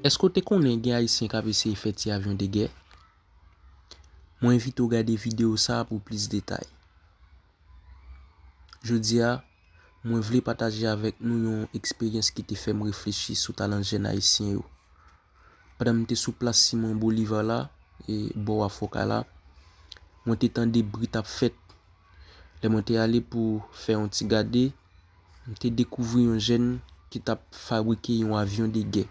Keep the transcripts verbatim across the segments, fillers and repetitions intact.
Èske w te konnen gen Ayisyen k ap eseye fè ti avyon de gè? Mwen envite w gade videyo sa a pou plis detay. Jodi a, mwen vle pataje avèk nou yon eksperyans ki te fè m reflechi sou talan jèn Ayisyen yo. Pandan m te sou plas Simon Bolivar la, e bò Wafòka la, mwen te tande bri t ap fèt. Lè mwen te ale pou fè yon ti gade, m te dekouvri yon jèn ki t ap fabrike yon avyon de gè.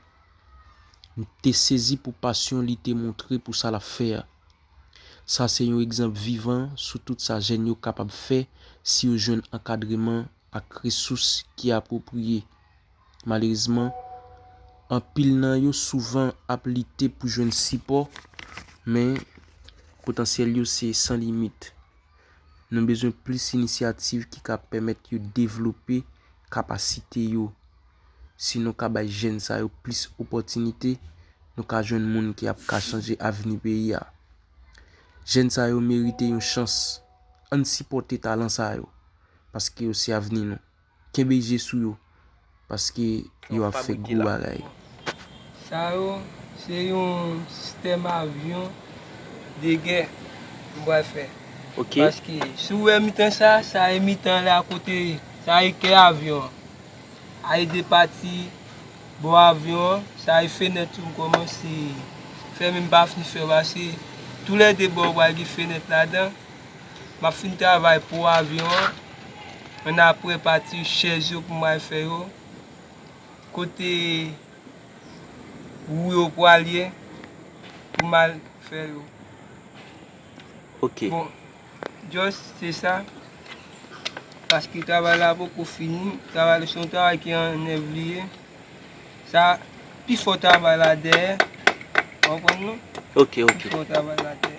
M te sezi pou pasyon li te montre pou sa l ap fè a. Sa se yon egzanp vivan sou tout sa jèn yo kapab fè si yo jwenn ankadreman ak resous ki apwopriye. Malerezman, anpil nan yo souvan ap lite pou jwenn sipò, men potansyèl yo se san limit. Nou bezwen plis inisyativ ki ka pèmèt yo devlope kapasite yo. Si nou ka bay jèn sa yo plis opòtinite, nou ka jwenn moun ki ap ka chanje avni peyi a. Jèn sa yo merite yon chans. Ann sipòte talan sa yo, paske yo se avni nou. Kenbe je sou yo, paske yo ap fè gwo bagay. Sa yo, se yon sistèm avyon de gè m pral fè. Ok. Paske, si w wè mitan sa, sa e mitan la kote, sa e kè avyon an. A e de pati bò avyon an, sa e fenèt yo m kòmanse fèmen, m pa fin fè yo, paske toulède bò yo pral gen fenèt ladan. M ap fin travay po avyon an. Annapre, pati chèz yo pou m al fè yo. Kote wou yo pral ye pou m al fè yo. Ok. Bon, just se sa. Paske travay la poko fini. Travay la se yon travay ki an nèv li ye. Sa, pifò travay la dèyè. Ou konprann non? Ok, ok. Pifò travay la dèyè.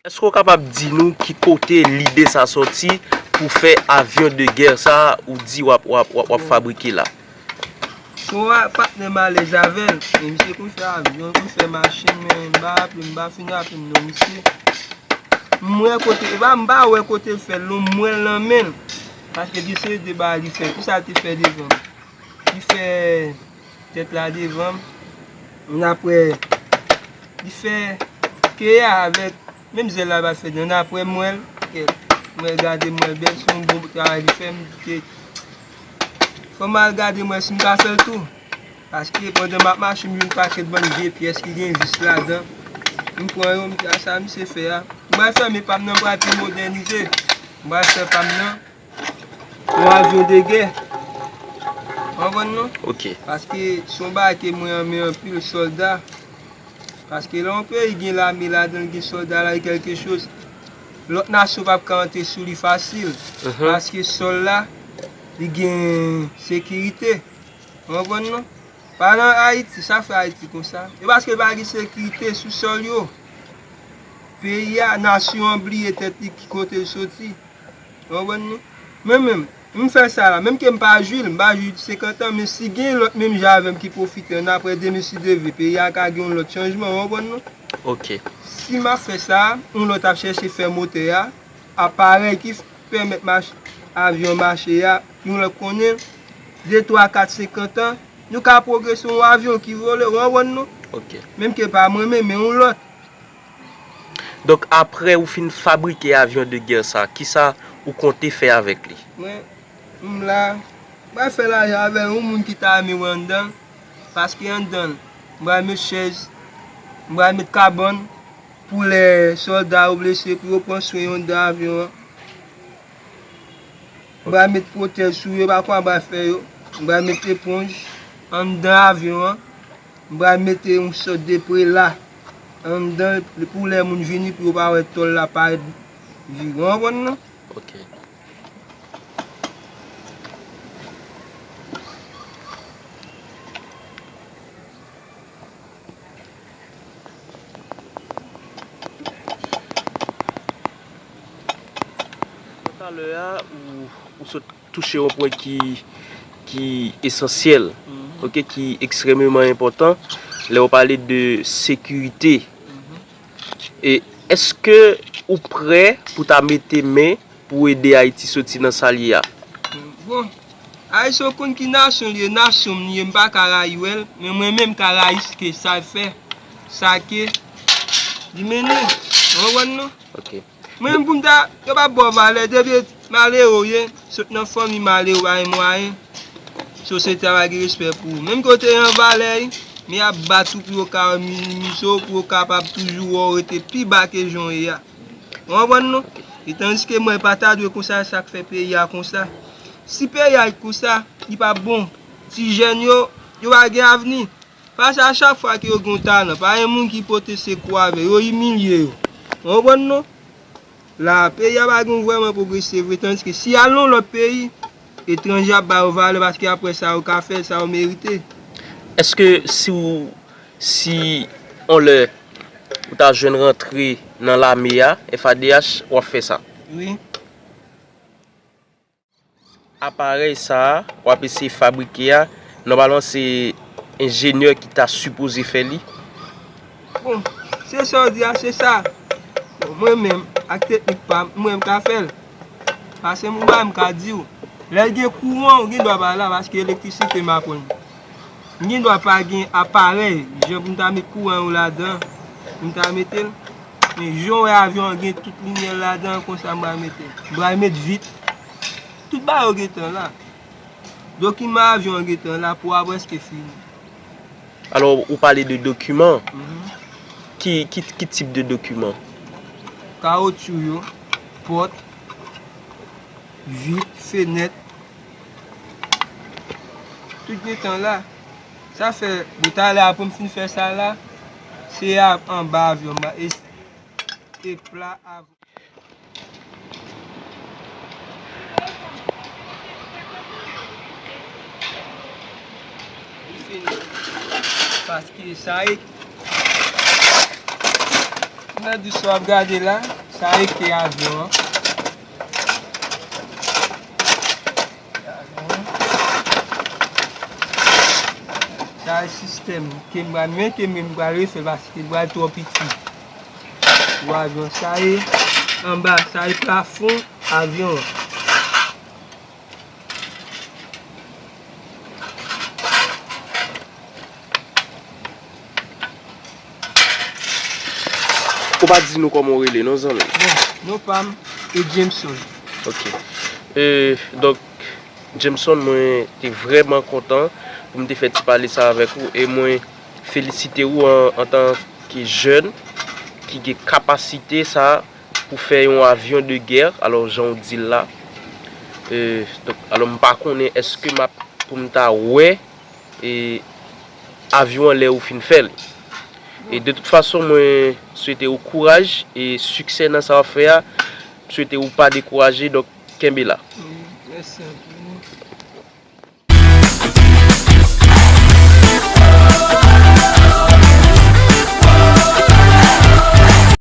Èske w kapab di nou ki kote lide sa sòti pou fè avyon de gè sa ou di w ap, w ap, w ap, w ap fabrike la? Bon, patnè m alèz avè l. E misye konn fè avyon, konn fè machin, men m pa raple m, m pa fin raple m non misye. M wè kote, e pa, m pa wè kote l fè l non, m wè l nan men l. Paske gen seri de bagay li fè, kisa l te fè devan m? Li fè tèt la devan m. Annapre, li fè ke a avèk menm zèl la pa fè nan. Annapre, m wè l, kèt. M wè l gade, m wè l bèl, se yon bon travay li fè. M di ke fò m al gade, m wè si m ka fè l tou. Paske pandan m ap mache, m jwenn pakèt bann vye pyès ki gen vis ladan. M pran yo, m di, a sa misye fè a. M pral fèmen pa m nan, m pral pi modènize. M pral fè pa m nan yon avyon de gè. Ou konprann non? Ok. Paske se yon bagay ke mwen renmen anpil, sòlda. Paske lè yon peyi gen lame ladan l, gen sòlda la, e kèlke choz, lòt nasyon p ap ka antre sou li fasil. Mhm. Paske sòl la, li gen sekirite. Ou konprann non? Pa nan Ayiti, sa fè Ayiti konsa. E paske pa gen sekirite sou sòl yo. Peyi a, nasyon an bliye tèt li ki kote l soti. Ou konprann non? Mwen menm, m fè sa la, menm ke m pa jwi l, m pa jwi senkant an, men si gen lòt menm jan avè m ki pwofite, annapre demen si Dye vle, peyi a ka gen yon lòt chanjman, ou konprann non? Ok. Si m ap fè sa, yon lòt ap chèche fè motè a, aparèy ki pèmèt mach-, avyon mache a, yon lòt konnen, de, twa, kat, senkant an, nou ka pwogrese yon avyon ki vole, ou konprann non? Ok. Menm ke pa mwen menm, men yon lòt. Donk, apre ou fin fabrike avyon de gè sa, kisa ou konte fè avèk li? Mwen, m la, m pral fè lajan avè yon moun ki ta renmen wè anndan, paske anndan, m pral met chèz, m pral met kabann, pou lè sòlda yo blese, pou yo pran swen yo anndan avyon an. M pral met pwotèz sou yo, pa kòman m pral fè yo. M pral met eponj anndan avyon an. M pral mete yon sòt de prela anndan pou lè moun vini, pou yo pa wè tòl la parèt vire. Ou konprann non? Ok. Talè a, ou, ou sot touche yon pwen ki, ki esansyèl, mhm, ok, ki ekstrèmeman enpòtan. Lè w pale de sekirite, mhm, e èske ou prè pou ta mete men pou ede Ayiti soti nan sa l ye a? Bon, Ayisyen, ou konn ki nasyon li ye, nasyon m li ye, m pa ka rayi wè l, men mwen menm m ka rayi ke sa l fè, sa ke li mennen. Ou konprann non? Ok. Mwen menm pou m ta, yo pa ba w valè, depi malere w ye, sot nan fanmi malere, w pa gen mwayen, sosyete a pa gen respè pou ou. Menm ke w te gen valè, men y ap bat ou pou yo ka minimize w, pou yo kapab toujou wè w rete pi ba ke jan w ye a. Ou konprann non? E tandiske mwen pa ta dwe konsa, sa k fè peyi a konsa. Si peyi a konsa, li p ap bon. Ti jèn yo, yo pa gen avni. Paske a chak fwa ke yo gen yon talan, pa gen moun ki pote sekou avè yo, yo imilye yo. Ou konprann non? La, peyi a pa gen vrèman pwogrese vre, tandiske si y al nan yon lòt peyi, etranje ap ba yo valè paske apre sa yo ka fè sa yo merite. Èske si w, si on lè ou ta jwenn rantre nan lame a, F A D H, w ap fè sa? Wi. Aparèy sa a, w ap eseye fabrike a, nòmalman se enjenyè ki ta sipoze fè li. Bon, se sa w di a, se sa. Bon, mwen menm, ak teknik pa m, mwen m ka fè l. Pase m, ou wè m ka di w. Lè l gen kouran, ou gen dwa pa la, paske elektrisite m aprann. M gen dwa pa gen aparèy, jan pou m ta met kouran yo ladan, pou m ta mete l. Men jan w wè avyon an gen tout limyè l ladan, konsa m pral mete l. M pral met vit. Tout bagay yo gentan la. Dokiman avyon an gentan la, pou a prèske fini. Alò, ou pale de dokiman. Mhm. Ki, ki, ki tip de dokiman? Kawotchou yo, pòt, vit, fenèt. Tout gentan la. Sa fè, bon, talè apre m fin fè sa la, se a, anba avyon m, e, e pla avyon. Li fini. Paske sa e, nan di sa w ap gade la, sa e ke avyon an. Sa e sistèm ke m pral mete, men m pral refè paske l pral twò piti. Pou avyon sa e anba, sa e plafon avyon an. Ou pa di nou kòman w rele non, zanmi? Bon, non pa m, e Jameson. Ok. E, donk, Jameson, mwen te vrèman kontan pou m te fè ti pale sa avèk ou, e mwen felisite ou an, antanke jèn ki gen kapasite sa pou fè yon avyon de gè, alò jan w di l la. E, donk, alò m pa konnen èske m ap, pou m ta wè, e, avyon an lè ou fin fè l. E de tout fason, mwen swete ou kouraj e siksè nan sa w ap fè a. M swete ou pa dekouraje, donk kenbe la. Wi, mèsi anpil.